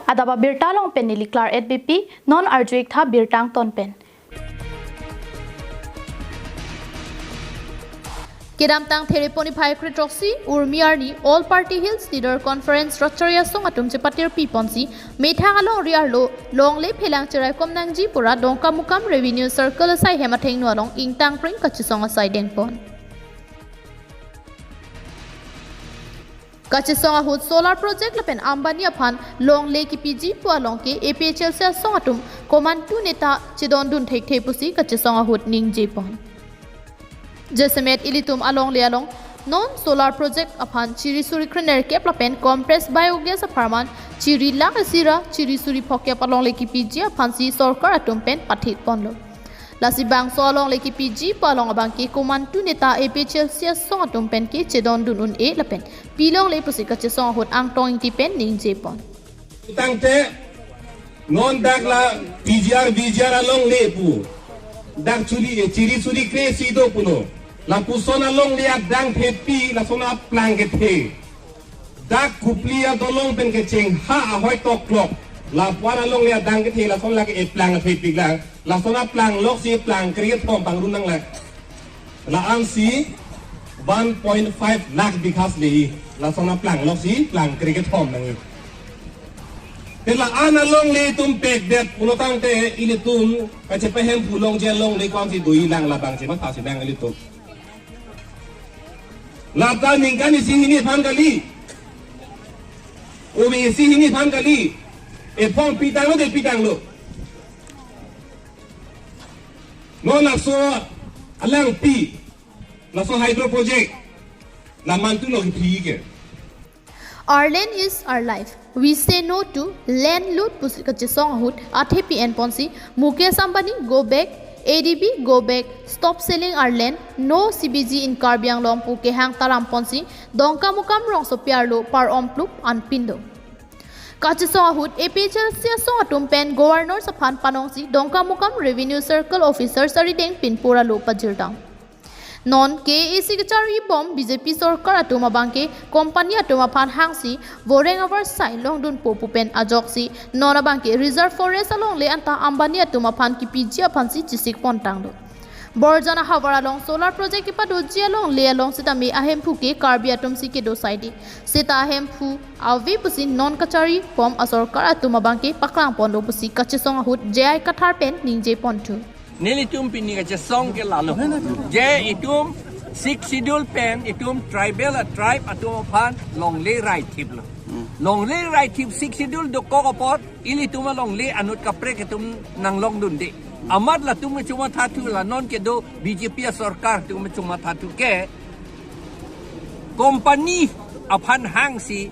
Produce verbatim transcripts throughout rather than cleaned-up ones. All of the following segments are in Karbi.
Adap abirta along pen neli Claret Beypi, non arju-ik tha birta angton pen. Kedamtang Therepon niphai kre-throksi, Urmi arni, All Party Hills Leader Conference Ratchari asong atum chepatirpi ponsi, methang alongri arlo longle phelang cheraikom nangji pura Dongkamukam Revenue Circle asai hem athengno along ingtangpring kachesong asai dengpon. Kachesong ahut solar project lapen Ambani aphan longle kipiji pu along ke A P H L C asong atum komantu neta chedondun thekthe pusi kachesong ahut ningjepon. Jasemet ilitum alongle along non solar project aphan chiri suri krenerkep lapen compressed biogas apharman chiri lakh isi ra chiri suri phokep alongle kipiji aphansi sorkar atum pen pathit ponlo. Lasi bangso alongle kipiji pu along abang ke komantu neta A P H L C asong atum pen ke chedondun un-e lapen pilongle pusi kachesong ahut Angtong Ingti pen ningjepon. Tangte non dak la P G R, V G R alongle pu. Dak chiri, chiri suri kre-isi do pulo. Lapuson alongle adang thepi, lason aplang kethe. Dak Kopili adolong pen kecheng ha ahoi toklok. Lapuan alongle adang kethe, lason lake eplang thepiklang. Lason aplang loksi plang kre-kethom pangrun nanglang. La-ansi one point five lakh bighas le. Lason aplang loksi plang kre-kethom nang. Te la-an alongle itum pekdet pulo tangte ilitum kachepahemphu longji alongle ko-ansi doji lang, labang chematha si nang ilitum. Lata ningkan isi hini aphan kali. Ove isi hini aphan kali. Ephong pitanglo de pitanglo. Non laso alangpi, laso hydro project, la mantu lo kipi ke. Our land is our life. We say no to land loot pusi kachesong ahut athepi enponsi Mukesh Ambani go back, A D B go back, stop selling our land, no C B G in Karbi Anglong pu kehang taramponsi Dongkamukam rongsopi arlo par-omplup anpin do. Kachesong ahut A P H L C asong atum pen Governor aphan panongsi Dongkamukam Revenue Circle Officer arideng pinpur alo pajirdam. Non K A A C kacharlibom B J P sorkar atum abang ke company atum aphan hangsi voreng avarsai longdunpo pu pen ajoksi non abang ke reserve forest alongle anta Ambani atum aphan kipiji aphansi chisik pontanglo. Borjan ahavar along solar project kepadoji alongle along sitame ahemphu ke Karbi atumsi kedo saidi. Seta ahemphu ave pusi non kacharlibom asorkar atum abang ke paklang ponlo pusi kachesong ahut J I Kathar pen ningjeponthu. Nelitum pini kachesong ke lalo. Je itum Sixth Schedule pen itum tribal a tribe atum aphan longle raithiplo. Longle raithip Sixth Schedule dokok apot ilitum alongle anut kaprek atum nanglongdunde. Amat latum chomathathu, la non kedo B J P asorkar atum chomathathu ke company aphan hangsi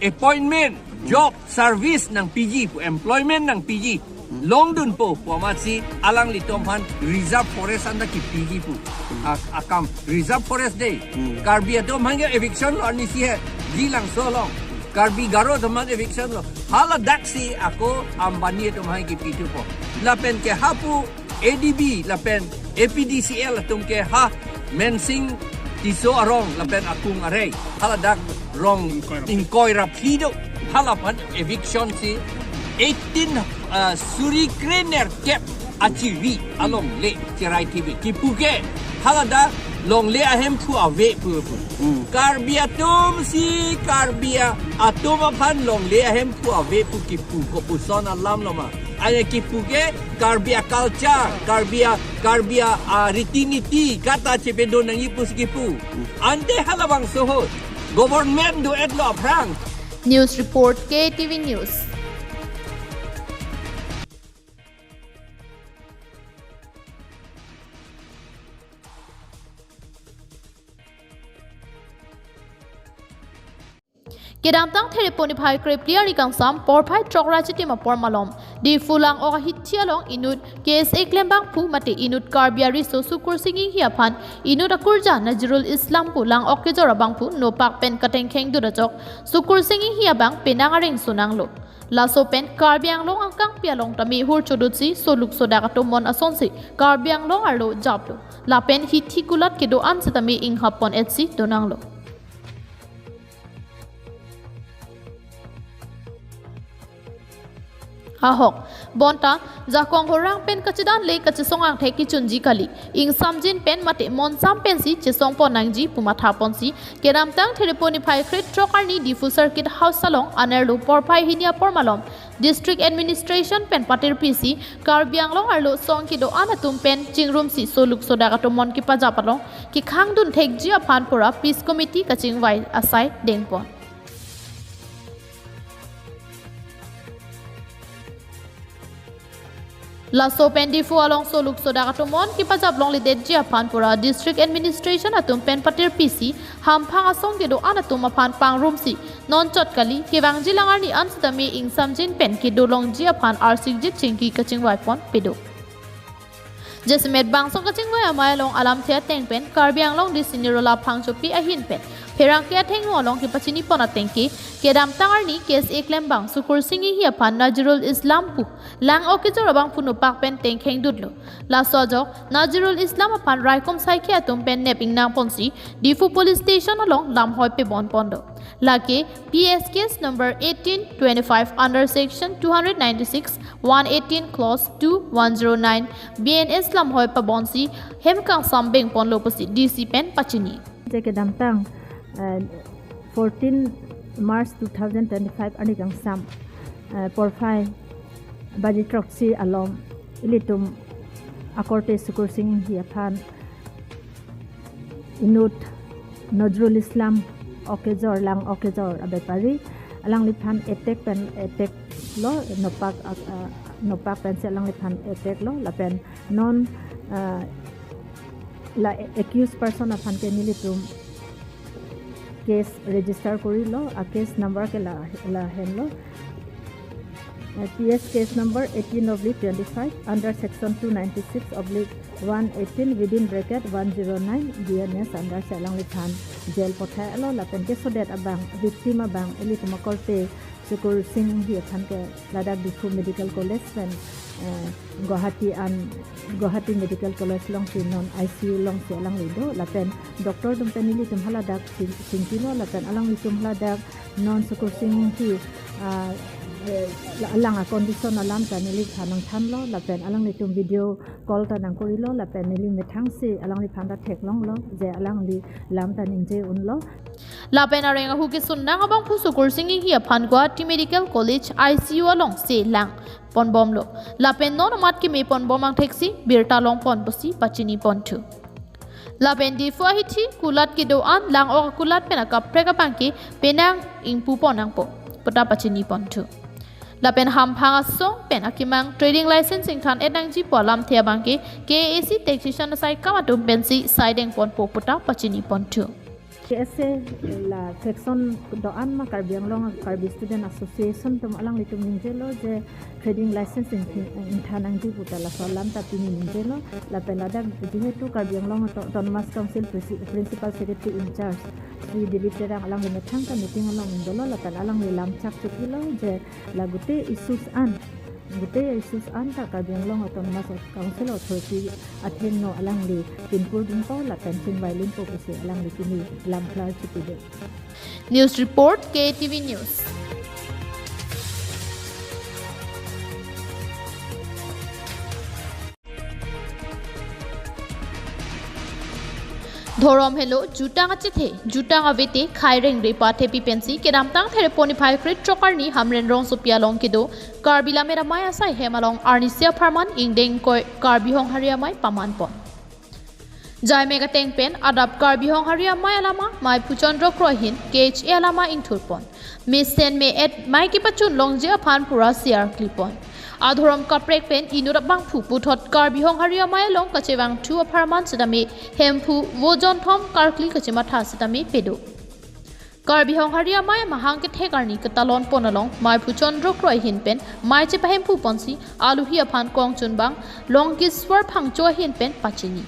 appointment, job, service nangpiji pu, employment nangpiji, longdunpo pu amatsi alanglitum aphan reserve forest anta kipiji pu. A-, akam reserve forest de. Karbi atum aphan ke eviction lo, arnisi he, Jilangso along. Karbi Garo atum aphan eviction lo. Haladaksi ako Ambani atum aphan kipithupo. Lapen ke hapu A D B lapen A P D C L atum ke ha Mensing Tisso arong lapen akung arei, haladak rong ingkoi ra phli do, hala aphan eviction si eighteen, ah, suri krenerkep achiri alongle cherai thibi kipu ke haladak longle ahemphu ave pu pu. Karbi atumsi Karbi a-, atum aphan longle ahemphu ave pu kipu, kopuson alam lo ma? Aya kipu ke Karbi a-culture, Karbi a, Karbi a, a riti niti, kata chepedo nangji pusi kipu. Ante halabangso ahut government do-etlo aphrang. News report, K T V News. Kedamtang Therepon niphai krephli arni kangsam porphai throk ra chitim apor malom Diphu lang-ok ahithi along inut K S A klembangphu mate inut Karbi ariso Sukursing Inghi aphan inut akurja Nazirul Islam pu lang-ok kejor abangphu nopak pen katengkheng dut ajok Sukursing Inghi abang penang areng sunanglo. Laso pen Karbi Anglong angkangpi along tame hur chodutsi soluk sodak atum mon asonsi Karbi Anglong arlo japlo. Lapen hithi kulat kedo-an setame inghap pon-etsi donanglo. ahok. Bonta jakong horang pen kachedan le kachesong angthek kechunji kali. Ingsamjin pen mate monsam pensi chesong pon nangji pu matha ponsi kedamtang Therepo niphai kre-throk arni Diphu Circuit House along anerlo porphai hini apor malom District Administration pen patirpi si Karbi Anglong arlo song kedo-an atum pen chingrumsi soluk sodak atum mon kepajap along kekhang dun thekji aphan pura Peace Committee kachingvai asai dengpon. Laso pen Diphu along soluk sodak atum mon kepajap longledetji aphan pura District Administration atum pen patirpi si hamphang asong kedo-an atum aphan pangrumsi non chot kali kevangji lang arni an sitame ingsamjin pen kedo longji aphan arsikjit chingki kachingvai pon pedo. Jasemet bangso kachingvai amei along alamthe ateng pen Karbi Anglong District Nirola Phangchopi ahin pen pherangke athengno along kepachini pon ateng ke kedamtang arni case keklem abang Sukursing Enghi aphan Nazirul Islam pu lang-ok kejor abangphu nopak pen tengkheng dutlo. Laso ajok Nazirul Islam aphan raikom saikhi atum pen nep ingnang ponsi Diphu Police Station along lamhoi pebon pon do. Lake P S case number eighteen twenty-five under section two hundred ninety-six, one eighteen clause two, one zero nine B N S lamhoi pabonsi hem kangsam beng ponlo pusi D C pen pachini. Je kedamtang, eh, fourteen March two thousand twenty-five arni kangsam, eh, porphai baji throksi along ilitum akorte Sukursing Enghi aphan inut Nazirul Islam ok kejor, lang-ok kejor abepari alangliphan attack pen attack lo, nopak, ah, nopak pensi alangliphan attack lo lapen non, ah, la accused person aphan ke nelitum case register korilo, a case number ke la, lahenlo. Eh, P S case number eighteen oblique twenty-five under section two ninety-six oblique one eighteen within bracket one zero nine B N S under si alangliphan jail pathai lo lapen kesodet abang victim abang ilitum akorte Sukursing Enghi aphan ke ladak Diphu Medical College pen, eh, Guwahati an, Guwahati Medical College alongsi non I C U alongsi alangli do lapen doctor atum pen nelitum haladak ching-, chingkilo lapen alanglitum haladak non Sukursing Enghi, ah, eh, la-, alang acondition alam ta neliphan nangthanlo lapen alanglitum video call ta nangkorilo lapen neli methangsi alangliphan ta theklonglo je alangli lam ta ningje unlo. Lapen areng ahu kesun nang abangphu Sukursing Enghi aphan Guwahati Medical College I C U alongsi lang ponbomlo. Lapen non amat keme ponbom angtheksi birta long pon pusi pachini ponthu. Lapen Diphu ahithi kulat kedo-an lang-ok akulat pen akaprek abang ke penang ingpu pon nangpo puta pachini ponthu. Lapen hamphang asong pen akemang trading license ingthan-et nangji pu alamthe abang ke K A A C taxation asai kam atum pensi sai deng ponpo puta pachini ponthu. K S A la faction do-an ma Karbi Anglong Karbi Student Association atum alanglitum ningjelo je trading license in, in, ingthan nangji puta laso alam ta pini ningjelo lapen ladak jihetu Karbi Anglong Auto-, Autonomous Council Presi-, Principal Secretary in Charge Shri Dilip Terang alangli methang ta meeting along dolo lapen alangli lam chak chukilo je la gute issues an, gute issues an ta Karbi Anglong Autonomous Council Authority athengno alangli pinpur dunpo lapen chingvai linpo pusi alangli pini lam klar chipide. News report, K A T V News. Dhorom helo jutang achethe, jutang avete, khai rengre pathepi pensi kedamtang Therepo niphai kre-throk arni Hamren rongsopi along kedo Karbi Lammet Amei asai hem along arnisi apharman ingdeng ingkoi Karbi Honghari Amei paman pon. Jaime kateng pen adap Karbi Honghari Amei alama Maiphu Chandra Kro ahin K H A alama ingthur pon. Mesen me-et mei kepachun longji aphan pura siar kli pon. Adhorom kaprek pen inut abangphu puthot Karbi Honghari Amei along kachevangthu apharman sitame Hemphu vo jonthom karkli kachematha sitame pedo. Karbi Honghari Amei amahang kethek arni ketalon pon along Maiphu Chandra Kro ahin pen mei chepahemphu ponsi aluhi aphan kongchun abang Longkiswar Phangcho ahin pen pachini.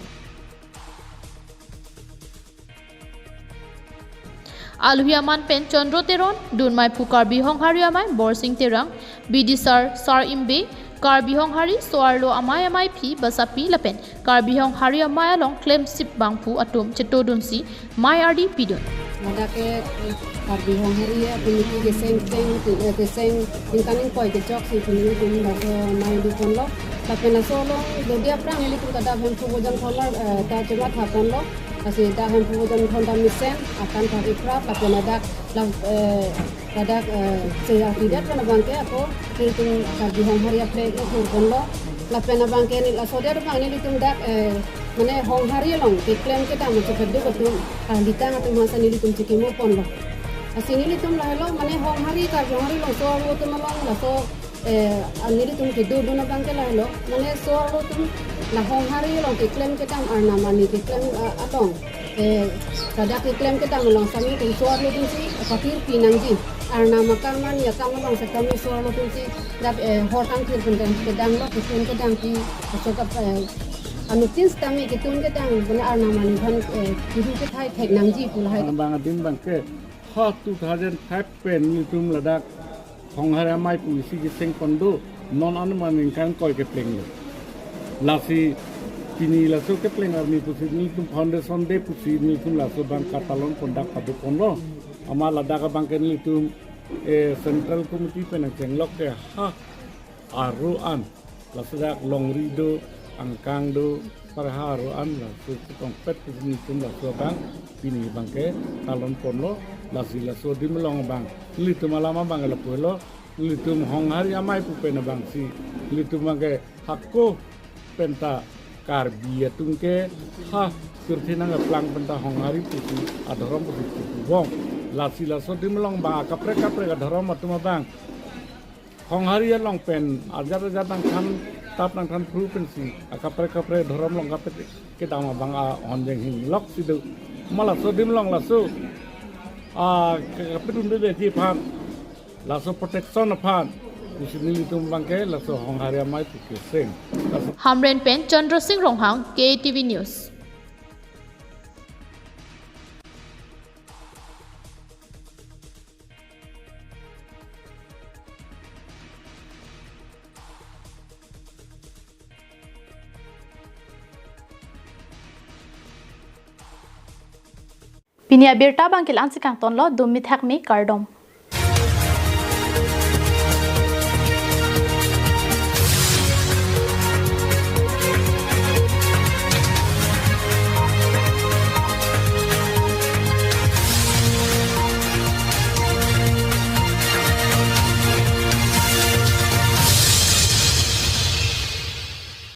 Aluhi aman pen Chandra Teron, Dun Maiphu Karbi Honghari Amei Borsing Terang, Bidisar Sar Imbe, Karbi Honghari so-arlo amei ameiphi basapi lapen Karbi Honghari Amei along klemsip abangphu atum chetodunsi mei ardi pidun. Ladak ke, eh, Karbi Honghari ya, pini ke keseng keng, eh, keseng ningkan ingkoi kechok si pini ke pini laso mai do ponlo. Lapen laso along dodi aphrang nelitum ta dak Hemphu Bojan Thon, eh, ta chematha ponlo. Lasi dak Hemphu Bojan Thon ta mesen, akan ta iprap, lapen ladak, la, eh, ladak, eh, che atidet pen abangke ako nelitum Karbi Honghari a-flag ithur ponlo. Lapen abangke neli laso adet abang nelitum dak, eh, mane Honghari along keklem kedam achepaduk atum, ah, litang atum aphansi nelitum chekimo ponlo. Lasi nelitum lahelo, mane Honghari, Karbi Honghari along so-arlo atum along laso, eh, ah, nelitum kedodun abangke lahelo, mane so-arlo atum la Honghari along keklem kedam, arnam arni keklem, ah, along, eh, ladak keklem kedam along sami atum so-arlo atumsi patirpi nangji. Arnam akam arni akam along sami so-arlo atumsi dak, eh, hor kangthir pen kedam, kedamlo, ketun kedam pi, so ka, eh, anuttin sitame ketun kedam, mane arnam arni aphan, eh, kiru kethai thek nangji pu lahai. Bang adim abangke ha two thousand five pen nelitum ladak Honghari amei pu isi keseng pon do, non an ma ningkan ingkoi keplenglo. Lasi pini laso kepleng arni pusi nelitum Foundation Day pusi nelitum laso abang katalon pon dak pado ponlo. Amat ladak abangke nelitum, eh, Central Committee pen nangchenglok ke ha aro an, laso dak longri do, angkang do, parha aro an, laso chetongpet pusi nelitum laso abang pini abangke talon ponlo. Lasi laso adim along abang nelitum alam abang lapulo, nelitum Honghari amei pu pen abangsi nelitum abangke hako penta Karbi atum ke ha pirthe nangkeplang penta Honghari pusi adhorom pusi pubong. Lasi laso adim along abang akaprek kaprek adhorom atum abang Honghari along pen ajat ajat nangthan tap nangthan phru pensi akaprek kaprek dhorom along kaprek kedam abang ahonjeng hinglok si do. Ma laso adim along laso, ah, ke-, kapedun bebe ji aphan, laso protection aphan pusi nelitum abangke laso Honghari amei pu keseng. Laso Hamren pen Chandra Singh Ronghang, K A T V News. Pini abirta abangke la-ansi kangtonlo, dum mithak me kardom.